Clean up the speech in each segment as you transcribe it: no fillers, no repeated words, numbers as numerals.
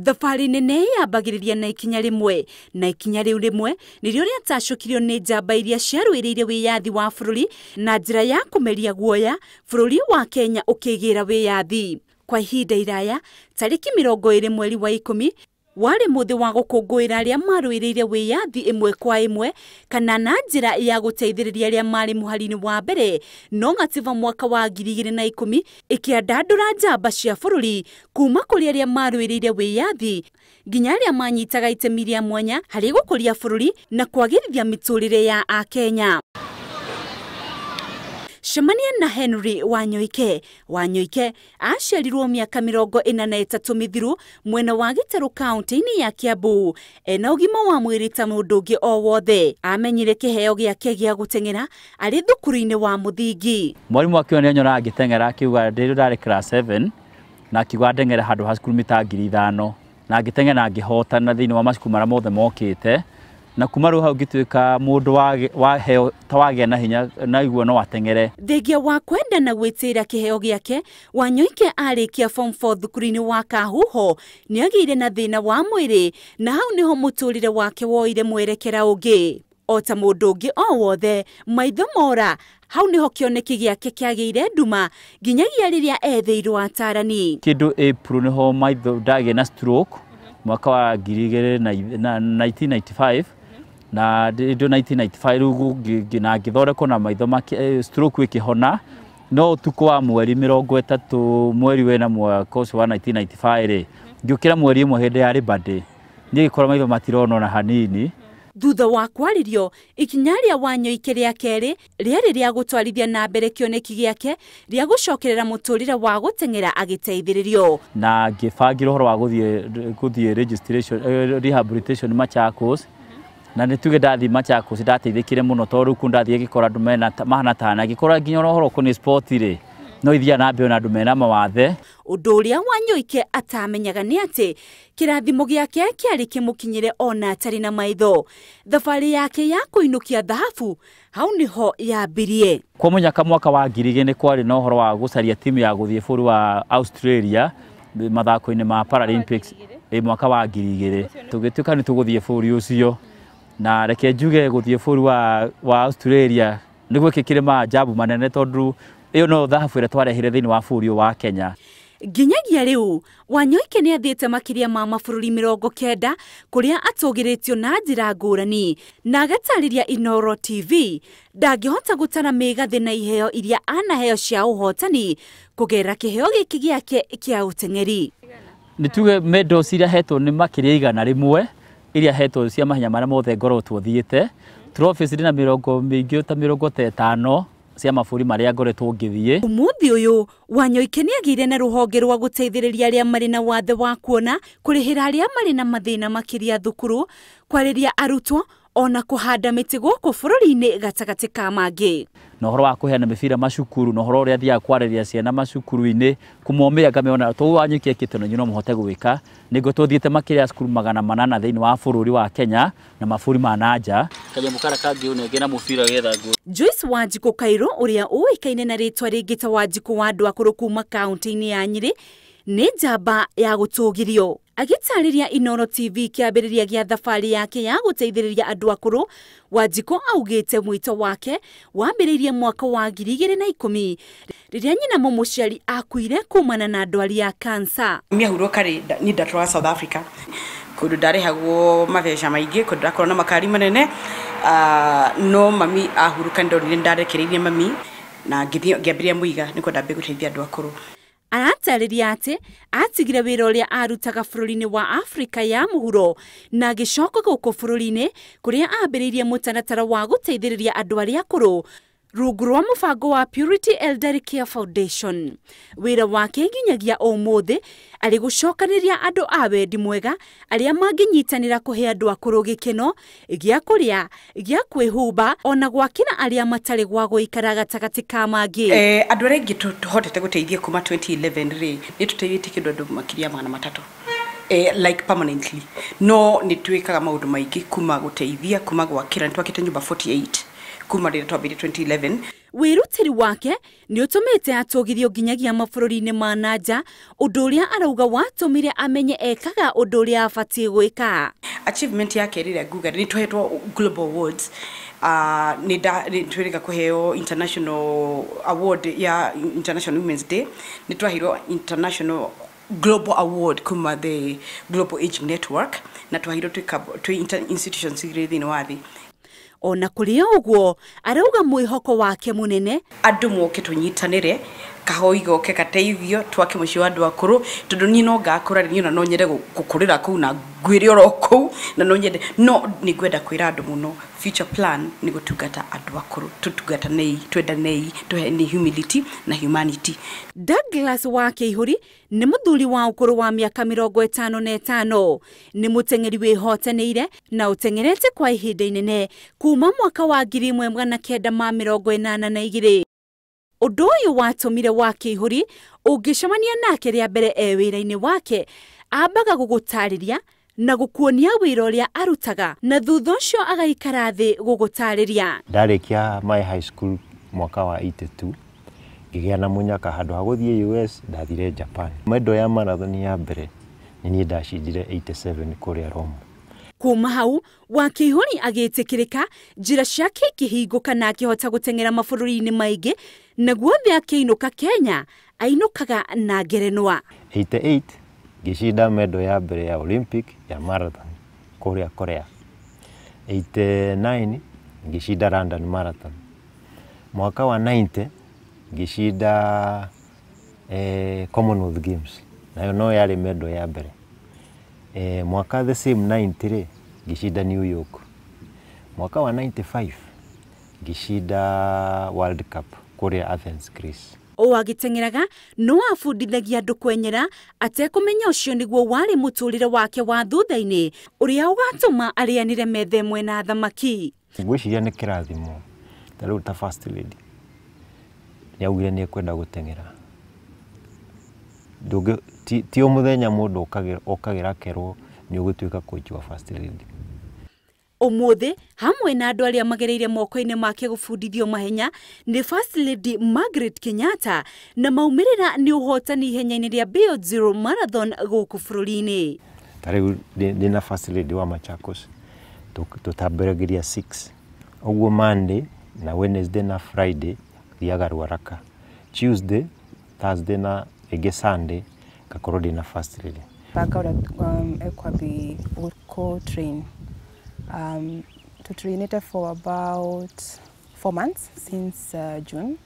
Thabarĩ nene yambagĩrĩria na ikinya rĩmwe, na ikinya rĩu rĩmwe nĩrĩo rĩatacũkirio nĩ njamba iria ciarũĩrĩire wĩyathi wa bũrũri na njĩra ya kũmeria guoya bũrũri wa Kenya ũkĩgĩra wĩyathi. Kwa ihinda iraya, tarĩki 20 mweri wa 10 warĩ mũthĩ wa gũkũngũĩra arĩa marũĩrĩire wĩyathi ĩmwe kwa ĩmwe kana na njĩra ya gũteithĩrĩria arĩa marĩ mũhari-inĩ wa mbere. No gatiba mwaka wa 2010 ĩkĩandandũra njamba cia bũrũri kuma kũrĩ arĩa marũĩrĩire wĩyathi nginya arĩa manyitaga itemi rĩa mwanya harĩ gũkũria bũrũri na kwagĩrithia mĩtũrĩre ya Akenya. Cemania na Henry Wanyoike. Wanyoike aciarirwo mĩaka 43 mĩthiru mwena wa Gĩtarũ kaunti-inĩ ya Kiambu. Ena ũgima wa mwĩrĩ ta mũndũ ũngĩ o wothe. Amenyire kĩheo gĩake gĩa gũteng'era arĩ thukuru-inĩ wa mũthingi. Mwarimu akiona nĩanyona ngĩteng'era akiuga ndĩ ndarĩ class 7 na akiuga ndeng'ere handũ ha cukuru mita 5000 na ngĩteng'era na ngĩhotana thĩinĩ wa macukuru marĩa mothe mokĩte. Na kuma rĩu hau ngĩtuĩka mũndũ wa heo ta wagĩa na hinya na igua no ateng'ere. Thengia wa kwenda na gwĩtĩĩra kĩheo gĩake, Wanyoike arĩkia form 4 thukuru-inĩ wa Kahuho nĩagĩire na thĩna wa mwĩrĩ na hau nĩho mũtũrĩre wake woire mwerekera ũngĩ. O ta mũndũ ũngĩ o wothe, maitho mora, hau nĩho kĩoneki gĩake kĩagĩire nduma nginyagia rĩrĩa etheirwo atarani. Kĩndũ April nĩho maitho ndagĩa na stroke mwaka wa 1995 na ndio 1995 rĩu na ngĩthondekwo na maitho make stroke ĩkĩhona. No ũtukũ wa mweri 30 mweri wena mwaka ũcio wa 1995 rĩ, ngĩũkĩra mweri ĩmwe hĩndĩ ya Labor Day niĩ ngĩkora maitho matirona ona hanini. Thutha wa kwarĩrio, ikinya rĩa Wanyoike rĩa kerĩ rĩarĩ rĩa gũtwarithia na mbere kĩoneki gĩake rĩa gũcokerera mũtũrĩre wa gũteng'era agĩteithĩrĩrio. Na ngĩbangĩra ũhoro wa gũthiĩ registration rehabilitation Machakos. Na nĩ tuge ndathi Machakos ndateithĩkire mũno tondũ kũu ndathiĩ ngĩkora andũ mena mahana tana ngĩkora nginya ũhoro ũkoniĩ sport rĩ no ithiaga na mbere na andũ mena mawathe. Ũndũ ũrĩa Wanyoike atamenyaga nĩ atĩ kĩrathimo gĩake kĩarĩ kĩmũkinyĩre ona atarĩ na maitho. Thabarĩ yake ya kũinũkia thahabu hau nĩho yambirie. Kwa mũnyaka mwaka wa 2000 nĩ kwarĩ na ũhoro wa gũcaria timu ya gũthiĩ bũrũri wa Australia mathako-inĩ ma Paralympics mwaka wa 2000. Tũgĩtuĩka nĩ tũgũthiĩ bũrũri ũcio. Na reke njuge gũthiĩ bũrũri wa Australia nĩ gwĩkĩkire maajabu manene tondũ ĩyo no thahabu ĩrĩa twarehire thĩinĩ wa bũrũri wa Kenya. Nginyagia rĩu Wanyoike nĩ athiĩte makĩria ma mabũrũri 90 kũrĩa atũgĩrĩtio na njĩra ngũrani na agatarĩria Inooro TV ndangĩhota gũtara mĩgathĩ na iheo iria anaheo cia ũhotani kũgerera kĩheo gĩkĩ gĩake kĩa ũteng'eri. Nĩ tuge medals iria hetwo nĩ makĩria 100 iria hetwo cia mahenya marĩa mothe ngoretwo thiĩte. Trophies ndĩ na mĩrongo mĩingĩ ta 50 cia mabũrũri marĩa ngoretwo ngĩthiĩ. Ũmũthĩ ũyũ Wanyoike nĩagĩire na rũhonge rwa gũteithĩrĩria arĩa marĩ na wathe wa kuona, kũrĩhĩra arĩa marĩ na mathĩna makĩria thukuru, kwarĩria arutwo ona kũhanda mĩtĩ gũkũ bũrũri-inĩ gatagatĩ ka mangĩ. Na ũhoro wa kũheana mĩbira macukuru na ũhoro ũrĩa thiaga kwarĩria ciana macukuru-inĩ kũmomĩra ngamĩona tũ Wanyoike ekĩte na inyuĩ no mũhote gwĩka. Nĩguo tũthiĩte makĩria ya cukuru 800 thĩinĩ wa bũrũri wa Kenya na mabũrũri ma na nja. Kanyamũ karĩa kangĩ ũnenge na mũbira getha nguo. Joyce Wanjikũ Kairũ ũrĩa ũĩkaine na rĩtwa rĩngĩ ta Wanjikũ wa andũ akũrũ kuma kaunti-inĩ ya Nyĩrĩ nĩ njamba ya gũtũgĩrio. Agĩtarĩria Inooro TV kĩambĩrĩria gĩa thabarĩ yake ya gũteithĩrĩria andũ akũrũ, Wanjikũ augĩte mwĩto wake wambĩrĩirie mwaka wa 2010 rĩrĩa nyina mũmũciari akuire kumana na ndwari ya kansa. Mami ahurũka rĩ, niĩ ndatũraga South Africa kũndũ ndarĩhagwo mabeca maingĩ, kũndũ ndakorwo na makari manene. No mami ahurũka nĩndonire nĩndarekereirie mami na ngĩthiĩ ngĩambĩrĩria mũiga nĩkuo ndambia gũteithia andũ akũrũ. Aratarĩria atĩ atigire wĩra ũrĩa arutaga bũrũri-inĩ wa Afrika ya mũhuro na agĩcoka gũkũ bũrũri-inĩ kũrĩa ambĩrĩirie mũtaratara wa gũteithĩrĩria andũ arĩa akũrũ rungu rwa mũbango wa Purity Elderly Care Foundation. Wĩra wake nginyagia ũmũthĩ arĩ gũcokanĩria andũ a wendi mwega arĩa mangĩnyitanĩra kũhe andũ akũrũ gĩkeno gĩa kũrĩa, gĩa kwĩhumba ona gwakĩra arĩa matarĩ gwa gũikara gatagatĩ ka mangĩ. Andũ arĩa aingĩ tũhotete gũteithia kuma 2011 rĩ, nĩ tũteithĩtie kĩndũ andũ makĩria 300. Like permanently. No nĩ twĩkaga maũndũ maingĩ kuma gũteithia, kuma gwakĩra, nĩ twakĩte nyũmba 48 kuma rĩrĩa twambĩrĩirie 2011. Wĩrutĩri wake nĩ ũtũmĩte atũgithio nginyagia mabũrũri-inĩ ma na nja, ũndũ ũrĩa arauga watũmire amenye ekaga ũndũ ũrĩa abatiĩ gwĩka. Achievement yake rĩrĩa nguga nĩ tũhetwo global awards, nĩ twĩrĩga kũheo international award ya International Women's Day, nĩ twaheirwo international global award kuma the Global Aging Network, na twaheirwo twĩ institutions igĩrĩ thĩinĩ wa thĩ. Ona kũrĩ ũguo arauga mwĩhoko wake mũnene andũ moke tũnyitanĩre, kahoi goke gateithio twake mũciĩ wa andũ akũrũ, tondũ niĩ no ngakũra niĩ ona no nyende gũkũrĩra kũu na ngwĩre oro kũu, na no nyende, no nĩ ngwenda kwĩra andũ mũno future plan nĩ gũtungata andũ akũrũ, tũtungatanei, twendanei, tũheane humility na humanity. Douglas wa Kĩihũri nĩ mũthuri wa ũkũrũ wa mĩaka 55, nĩ mũteng'eri wĩhotanĩire na ũteng'erete kwa ihinda inene kuma mwaka wa 1982. Ũndũ ũyũ watũmire wa Kĩihũri ũngĩcemania nake rĩa mbere e wĩra-inĩ wake, ambaga gũgũtarĩria na gũkuonia wĩra ũrĩa arutaga, na thutha ũcio agaikara thĩ gũgũtarĩria. Ndarĩkia my high school mwaka wa 82, ngĩgĩa na mũnyaka handũ ha gũthiĩ US ndathire Japan. Medal ya marathon ya mbere nĩ niĩ ndacindire 87 kũrĩa Rome. Kuma hau wa Kĩihũri agĩtĩkĩrĩka, njĩra ciake ikĩhingũka na akĩhota gũteng'era mabũrũri-inĩ maingĩ, na guothe akĩinũka Kenya ainũkaga na ngerenwa. 88 ngĩcinda medal ya mbere ya Olympic ya marathon kũrĩa Korea. 89 ngĩcinda London Marathon. Mwaka wa 90 ngĩcinda Commonwealth Games, nayo no yarĩ medal ya mbere. Mwaka the same 90 rĩ ngĩcinda New York. Mwaka wa 95 ngĩcinda World Cup kũrĩa Athens, Greece. O agĩteng'eraga no abundithagia andũ kwenyera atekũmenya ũcio nĩguo warĩ mũtũrĩre wake wa thutha-inĩ ũrĩa ũgatũma arĩanĩre metha ĩmwe na athamaki. Ngwĩciria nĩ kĩrathimo, ta rĩu ta first lady nĩ augire nĩ ekwenda gũteng'era. Ti o mũthenya mũndũ okagĩra akerwo nĩ ũgũtuĩka coach wa first lady. Ũmũthĩ hamwe na andũ arĩa magereire moko-inĩ make gũbundithio mahenya nĩ First Lady Margaret Kenyatta, na maumĩrĩra nĩ ũhotani ihenya-inĩ rĩa Beyond Zero Marathon gũkũ bũrũri-inĩ. Ta rĩu ndĩna First Lady wa Machakos tũtambĩragĩria 6, ũguo Monday na Wednesday na Friday thiaga Ruaraka, Tuesday, Thursday na ĩngĩ Sunday ngakorwo ndĩna First Lady. Banga ũrĩa ekwambi gũ train. To train it for about 4 months since June.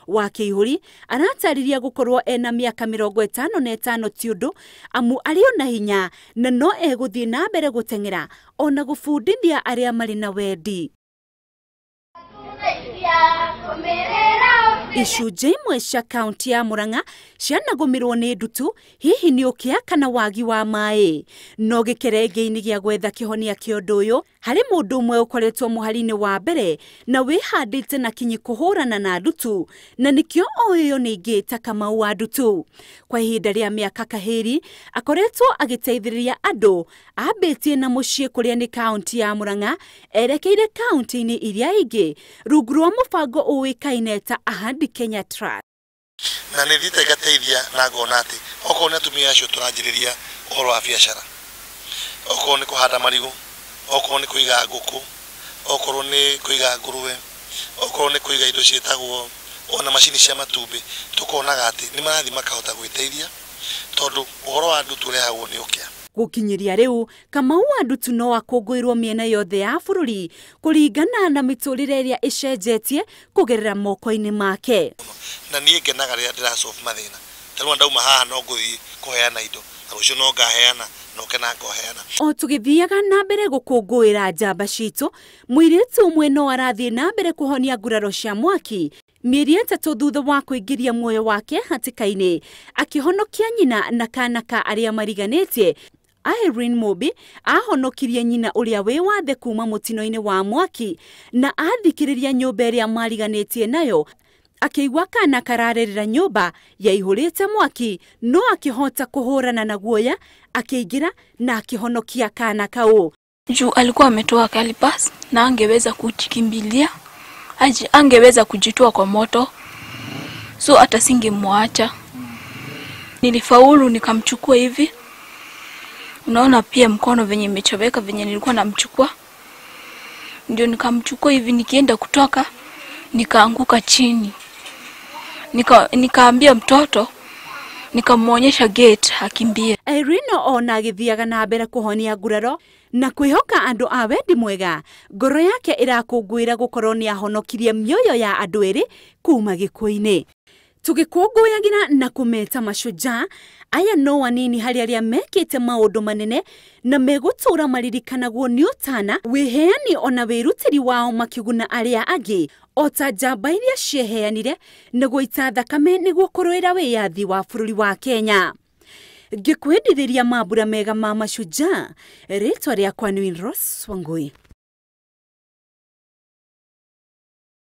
Wa Kĩihũri aratarĩria gũkorwo ena mĩaka 55 ti ũndũ, amu arĩ ona hinya na no egũthiĩ na mbere gũteng'era ona gũbundithia arĩa marĩ na wendi. Icunjĩ imwe cia kaunti ya Murang'a cianagũmĩrwo nĩ ndutu, hihi nĩ ũkĩa kana wagi wa maĩ. No gĩkerenge-inĩ gĩa gwetha kĩhonia kĩa ũndũ ũyũ, harĩ mũndũ ũmwe ũkoretwo mũhari-inĩ wa mbere na wĩhandĩte na kinyi kũhũrana na ndutu, na nĩkĩo oĩyo nĩ ingĩ ta Kamau wa Ndutu. Kwa ihinda rĩa mĩaka kahĩri akoretwo agĩteithĩrĩria andũ, ambĩtie na mũciĩ kũrĩa nĩ kaunti ya Murang'a erekeire kaunti-inĩ iria ingĩ rungu rwa mũbango ũĩkaine ta Ahadi Kenya Trust. Na nĩ thiĩte ngateithia na ngona atĩ okorwo nĩ atumia acio tũranjĩrĩria ũhoro wa biacara, okorwo nĩ kũhanda marigũ, okorwo nĩ kũiga ngũkũ, okorwo nĩ kũiga ngũrũwe, okorwo nĩ kũiga indo ciĩtagwo ona macini cia matumbĩ, tũkonaga atĩ nĩ marathiĩ makahota gwĩteithia, tondũ ũhoro wa ndutu ũrehagwo nĩ ũkĩa. Gũkinyĩria rĩu Kamau wa Ndutu no akũngũĩrwo mĩena yothe ya bũrũri kũringana na mĩtũrĩre ĩrĩa ĩcenjetie kũgerera moko-inĩ make. Na niĩ ngenaga rĩrĩa ndĩrasolve mathĩna, ta rĩu ndauma haha no ngũthiĩ kũheana indo, na rũciũ no ngaheana, na ũke na ngoheana. O tũgĩthiaga na mbere gũkũngũĩra njamba citũ, mũirĩtu ũmwe no arathiĩ na mbere kũhonia nguraro cia mwaki mĩeri 3 thutha wa kũingĩria muoyo wake hatĩka-inĩ, akĩhonokia nyina na kana ka arĩa mariganĩtie. Irene Mobi ahonokirie nyina ũrĩa wĩ wathe kuma mũtino-inĩ wa mwaki na athikĩrĩria nyũmba ĩrĩa mariganĩtie nayo, akĩigua kana kararĩrĩra nyũmba yaihũrĩte mwaki, no akĩhota kũhũrana na guoya, akĩingĩra na akĩhonokia kana kau. Juu alikuwa ametoa calipers na angeweza kujikimbilia, Angeweza kujitoa kwa moto, so hata singemwacha. Nilifaulu nikamchukua hivi. Unaona pia mkono venye imechoweka venye nilikuwa namchukua. Ndio nikamchukua hivi, nikienda kutoka nikaanguka chini. Nikaambia mtoto, nikamuonyesha gate akimbie. Irene ona agĩthiaga na mbere kũhonia nguraro na kwĩhoka andũ a wendi mwega, ngoro yake ĩrakũngũĩra gũkorwo nĩ ahonokirie mĩoyo ya andũ erĩ kuma gĩkuũ-inĩ. Tũgĩkũngũyagĩra na kũmeta mashujaa aya no anini harĩ arĩa mekĩte maũndũ manene na megũtũũra maririkanagwo nĩ ũtana, wĩheani ona wĩrutĩri wao makĩguna arĩa angĩ, o ta njamba iria cieheanire na gũita thakame nĩguo kũrũĩra wĩyathi wa bũrũri wa Kenya. Ngĩkwendithĩria mambura mega ma mashujaa, rĩtwa rĩakwa nĩ Winrose Wangui.